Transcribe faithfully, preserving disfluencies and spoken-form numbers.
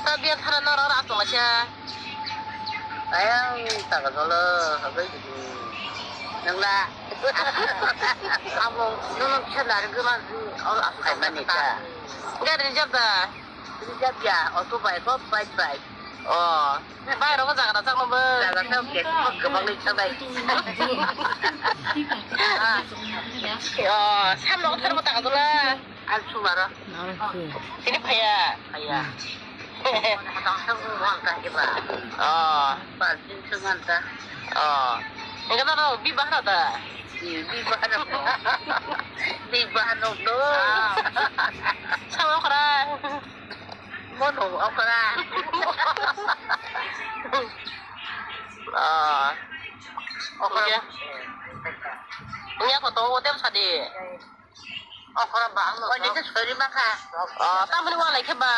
Tabiya thara norok rak tonglaisa. Ayang taka jolo habai. Nangla. Amo nono kisa nari goma. Ol asu kaimani ka. Gari reserve da. Reserve ya, auto bai ko bike bai. Oh. Bai rogo jaga da chakma bo. Jaga sa ke ko gobang ni chabai. Oh, samno thar mo taka jola. Al sumara. Sini phaya. Phaya. Hatang sa ungwang ka hiba. Oh. Ba jin sungan ta. Oh. Enggak tahu bibah rata. Bibah no. Bibah no do. Sama okra. Mono okra. Oh. Okra. Iya. Iya ko to hotel sadi. Okra ba ang. Oh, ni ke sori maka. Oh, tamani wala ke ba.